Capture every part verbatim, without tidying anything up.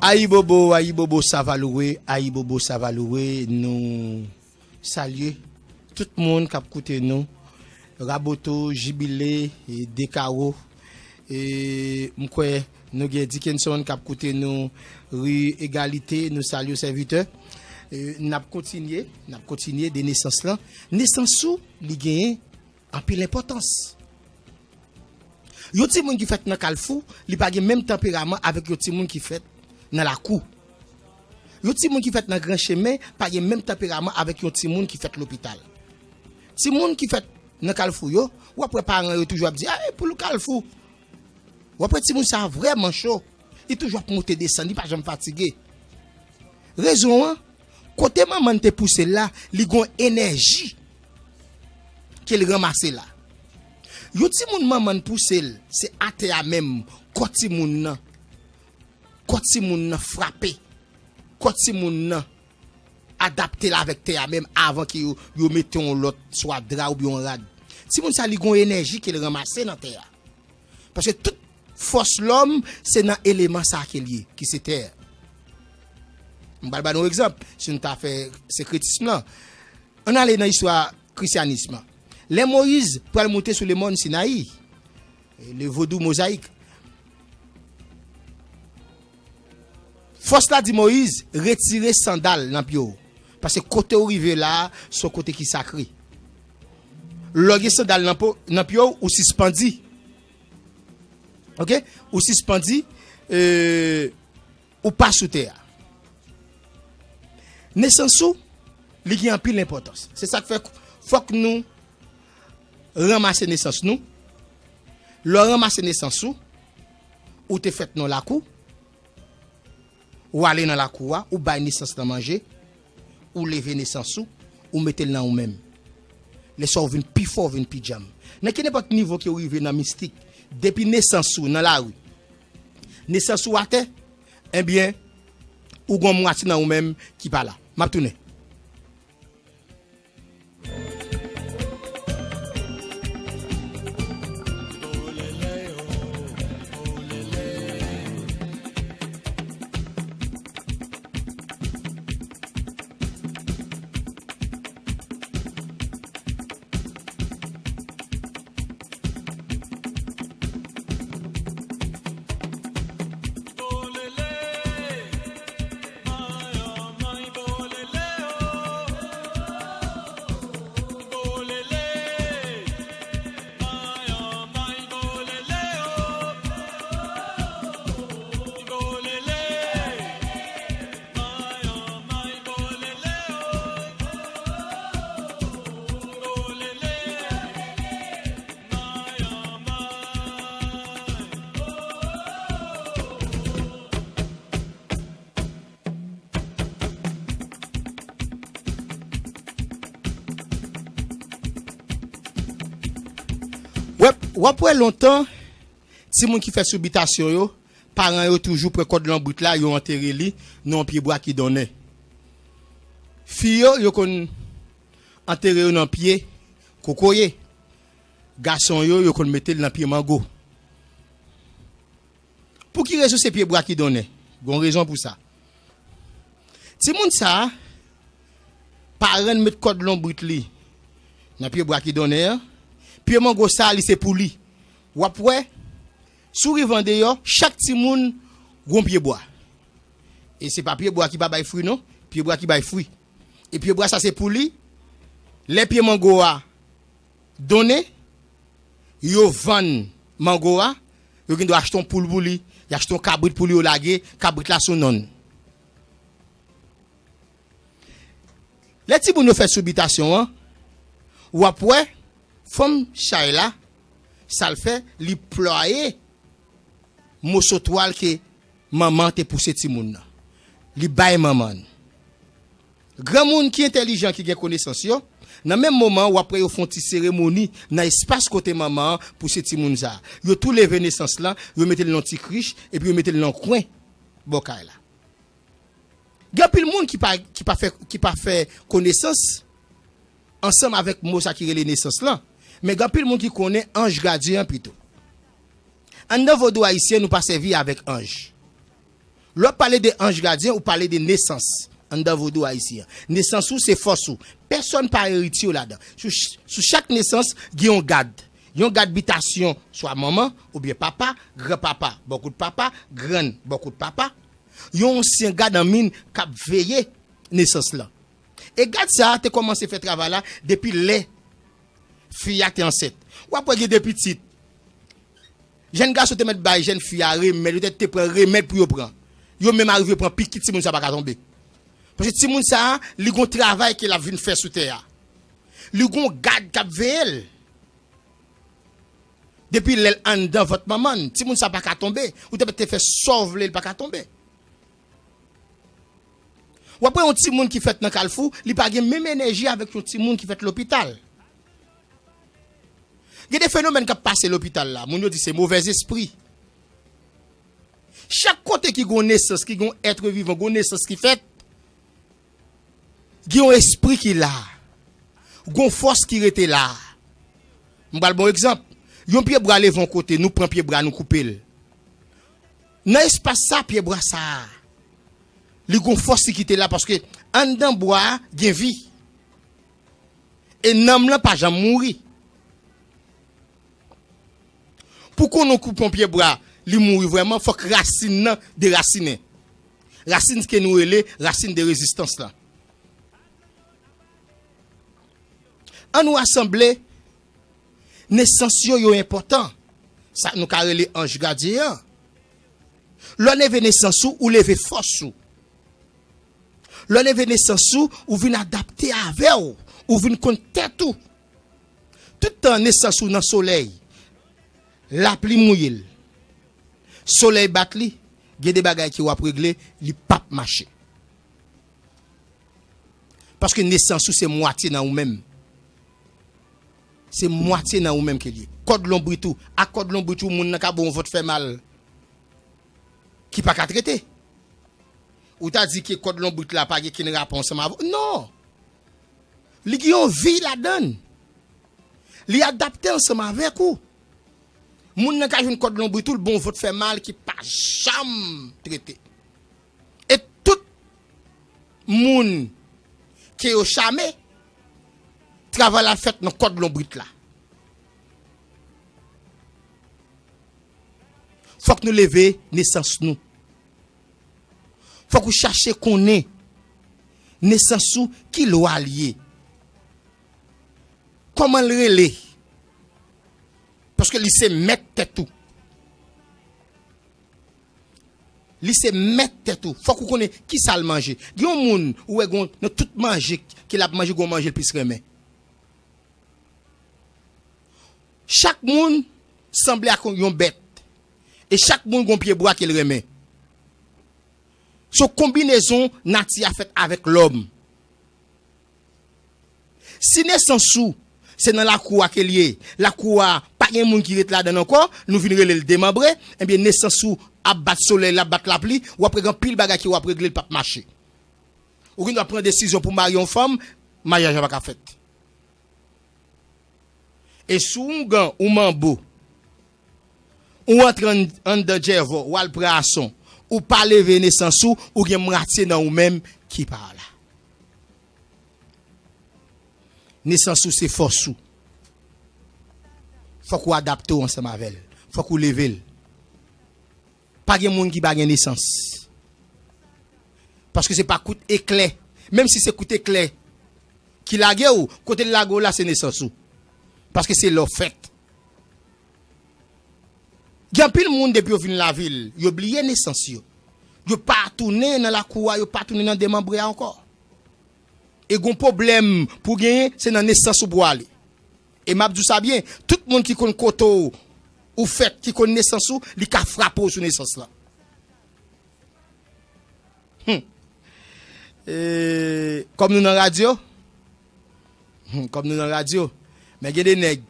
Ayibobo, ayibobo, Savalouwe, ayibobo, Savalouwe, nou salye tout moun k ap koute nou, Raboto, Jibile, e Dekawo, e m kwè nou gen Dickenson k ap koute nou, Ri Egalite, nou salye w, sèvitè. E n ap kontinye, n ap kontinye de nesans lan. Nesans ou, li genyen anpil enpòtans. Yon timoun ki fèt nan kalfou, li pa gen menm tanperaman avèk yon timoun ki fèt nan lakou. Yon timoun ki fèt nan gran chemen pa gen menm tanperaman avèk yon timoun ki fèt lopital. Timoun ki fèt nan kalfou yo, w ap wè paran yo toujou ap di, "A, e poul kalfou." W ap wè timoun sa a vrèman cho. Li toujou ap monte desann, li pa janm fatige. Rezon an, kote manman n te pouse l la, li gon enèji ke l ranmase la. Yon timoun manman n pouse l, se atè a menm, kò timoun nan, kò timoun nan frape, kò timoun nan adapte l avèk tè a menm avan ke yo, yo mete yon lòt, swa dra oubyen yon rad. Timoun sa, li gon enèji ke l ranmase nan tè a. Paske tout fòs lòm, se nan eleman sa ke l ye, ki se tè. M pral ba nou egzanp, si nou ta fè senkretism lan. Ann ale nan istwa krisyanism lan. Lè Moyiz pral monte sou lemòn Sinayi, le vodou mozayik, fòs la di Moyiz, "Retire sandal nan pye w, paske kote w rive la a, se yon kote ki sakre." Lè w gen sandal nan po, nan pye w, ou sispandi. Oke? Ou sispandi, e, ou pa sou tè a. Nesans ou, li gen anpil enpòtans. Se sa k fè fòk nou ranmase nesans nou. Lè w ranmase nesans ou, ou te fèt nan lakou, ou ale nan lakou a, ou bay nesans lan manje, ou leve nesans ou, ou mete l nan ou menm. Lè sa w vin pi fò, w vin pi djanm. Nan kenenpòt nivo ke w rive nan mistik, depi nesans ou nan lari, nesans ou atè, ebyen, ou gon mwatye nan ou menm ki pa la. M ap tounen. W ap, w ap wè lontan, timoun ki fèt sou bitasyon yo, paran yo toujou pran kòd lanbrit la, yo antere li nan yon pye bwa ki donnen. Fi yo, yo konn antere yo nan pye kokoye. Gason yo, yo konn mete l nan pye mango. Pou ki rezon se pye bwa ki donnen? Gon rezon pou sa. Timoun sa a, paran l met kòd lonbrit li nan pye bwa ki donnen an. Pye mango sa a, li se pou li. W ap wè, si w rive andeyò, chak timoun gon pye bwa. E se pa pye bwa ki pa bay fwi non, pye bwa ki bay fwi. E pye bwa sa se pou li. Lè pye mango a donnen, yo vann mango a, yo gen dwa achte yon poul pou li, y achte yon kabrit pou li, yo lage kabrit la sou non l. Lè timoun yo fèt sou bitasyon an, w ap wè fanm chay la, sa l fè, li plwaye moso twal ke manman an te pouse timoun nan. Li bay manman l. Granmoun ki entèlijan, ki gen konesans yo, nan menm moman an, w ap wè yo fè yon ti seremoni nan espas kote manman an pouse timoun sa a. Yo tou leve nesans lan, yo mete l nan yon ti krich, epi yo mete l nan yon kwen bò kay la. Gen anpil moun ki pa, ki pa fè, ki pa fè konesans ansanm avèk mo sa ki rele nesans lan. Men gen anpil moun ki konnen anj gadyen an pito. Anndan vodou ayisyen, nou pa sèvi avèk anj. Lè w ap pale de anj gadyen, ou pale de nesans anndan vodou ayisyen an. Nesans ou se fòs ou. Pèsonn pa eritye w ladan. Sou, ch- sou chak nesans, gen yon gad. Yon gad bitasyon, swa manman, oubyen papa, granpapa, bò kote papa, grann, bò kote papa. Yon ansyen gad an min k ap veye nesans lan. E gad sa a te kòmanse fè travay la depi lè fi a te ansent. W ap wè gen de pitit. Jèn gason te mèt bay jèn fi a remèd, yo te, te pran remèd pou yo pran. Yo menm arive pran piki, timoun sa pa ka tonbe. Paske timoun sa a, li gon travay ke l ap vin fè sou tè a. Li gon gad k ap veye l. Depi lè l anndan vant manman l, timoun sa pa ka tonbe. Ou te mèt te fè sa w vle, l pa ka tonbe. W ap wè yon timoun ki fèt nan Kalfou, li pa gen menm enèji avèk yon timoun ki fèt lopital. Gen de fenomèn k ap pase lopital la, moun yo di se movèzespri. Chak kote ki gon nesans, ki gon èt vivan, gon nesans ki fèt, gen yon espri ki la. Gon fòs ki rete la. M pral ba w egzanp. Yon pye bwa leve yon kote, nou pran pye bwa, nou koupe l. Nan espas sa, pye bwa sa a, li gon fòs li kite la paske anndan bwa a gen vi. E nanm lan pa janm mouri. Pou konnen w koupe yon pye bwa, li mouri vrèman, fòk rasin nan derasinen. Rasin ke nou rele rasin de rezistans lan. An nou rasanble, nesans yo, yo enpòtan. Sa nou ka rele anj gadyen an. Lè w leve nesans ou, ou leve fòs ou. Lè w leve nesans ou, ou vin adapte avè w. Ou vin konn tèt ou. Tout tan nesans ou nan solèy, lapli mouye l, solèy bat li, gen de bagay ke w ap regle, li p ap mache. Paske nesans ou se mwatye nan ou menm. Se mwatye nan ou menm ke l ye. Kòd lonbrit ou, ak kòd lonbrit ou, moun nan ka ba w yon vant fè mal ki pa ka trete. Ou ta di ke kòd lonbrit la pa gen kenn rapò ansanm avè w. Non! Li gen yon vi ladan l. Li adapte ansanm avèk ou. Moun nan ka jwenn kòd lonbrit ou, l ba w yon vant fè mal ki pa janm trete. E tout moun ke yo chame, travay la fèt nan kòd lonbrit la. Fòk nou leve nesans nou. Fòk ou chache konnen nesans ou, ki lwa l ye. Kòman l rele? Paske li se mèt tèt ou. Li se mèt tèt ou. Fòk ou konnen kisa l manje. Gen yon moun, ou wè, gon, nan tout manje ke l ap manje, gon manje l plis renmen. Chak moun sanble ak yon bèt. E chak moun gon pye bwa ke l renmen. Se yon konbinezon nati a fèt avèk lòm. Si nesans ou se nan lakou a ke l ye, lakou a pa gen moun ki ret ladan l ankò, nou vin rele l demanbre, ebyen nesans ou ap bat solèy, l ap bat lapli, w ap wè gen anpil bagay ke w ap regle, l p ap mache. Ou gen dwa pran desizyon pou w marye yon fanm, maryaj la pa ka fèt. E si w oungan, ou manbo, ou antre ann-, anndan djèvò, ou al pran ason, ou pa leve nesans ou, ou gen mwatye nan ou menm ki pa la. Nesans ou se fòs ou. Fòk ou adapte w ansanm avè l. Fòk ou leve l. Pa gen moun ki pa gen nesans. Paske se pa kout eklè. Menm si se kout eklè ki lage w, kote l lage w la, se nesans ou. Paske se lè w fèt. Gen anpil moun, depi yo vin lavil, yo bliye nesans yo. Yo pa tounen nan lakou a, yo pa tounen nan demanbre a ankò. E gon pwoblèm pou genyen, se nan nesans ou pou ale. E m ap di w sa byen, tout moun ki konn kote w ou fèt, ki konn nesans ou, li ka frape w sou nesans lan. Hmm. E, kòm nou nan radyo, hmm, kòm nou nan radyo, men gen de nèg,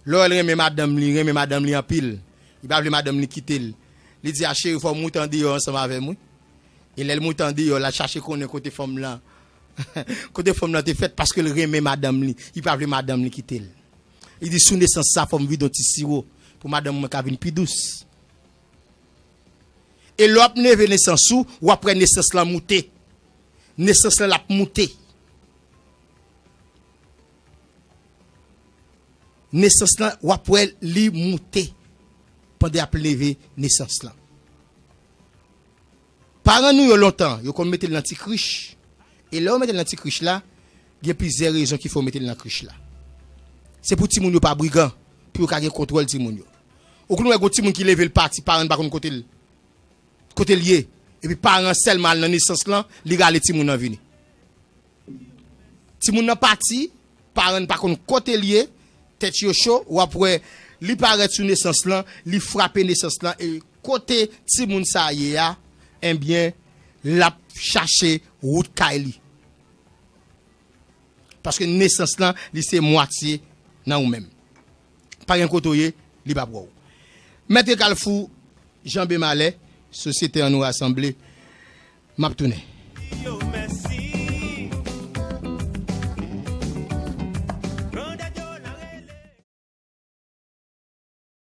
lè w wè l renmen madanm li, renmen madanm li anpil, li pa vle madanm li kite l. Li di, "A cheri, fò w moute andeyò ansanm avè m, wi." E lè l moute andeyò, l al chache konnen kote fanm lan, kote fanm lan te fèt, paske l renmen madanm li, li pa vle madanm li kite l. Li di, "Sou nesans sa, fò m vide yon ti siwo pou madanm mwen ka vin pi dous." E lè w ap leve nesans ou, w ap wè nesans lan moute. Nesans lan l ap moute. Nesans lan, w ap wè li moute pandan y ap leve nesans lan. Paran nou yo lontan, yo konn mete l nan ti krich. E lè yo mete l nan ti krich la, gen plizyè rezon ki fè yo mete l nan krich la. Se pou timoun yo pa brigan, pou yo ka gen kontwòl timoun yo. Ou konn wè gon timoun ki leve l pati, paran l pa konn kote l, kote l ye. Epi paran an sèlman al nan nesans lan, li rale timoun nan vini. Timoun nan pati, paran l pa konn kote l ye, tèt yo cho, w ap wè li parèt sou nesans lan, li frape nesans lan, e kote timoun sa a ye a, ebyen, l ap chache wout kay li. Paske nesans lan, li se mwatye nan ou menm. Pa gen kote w ye, li p ap wè w. Mèt Kalfou, janbe malè, sosyete an nou rasanble, m ap tounen.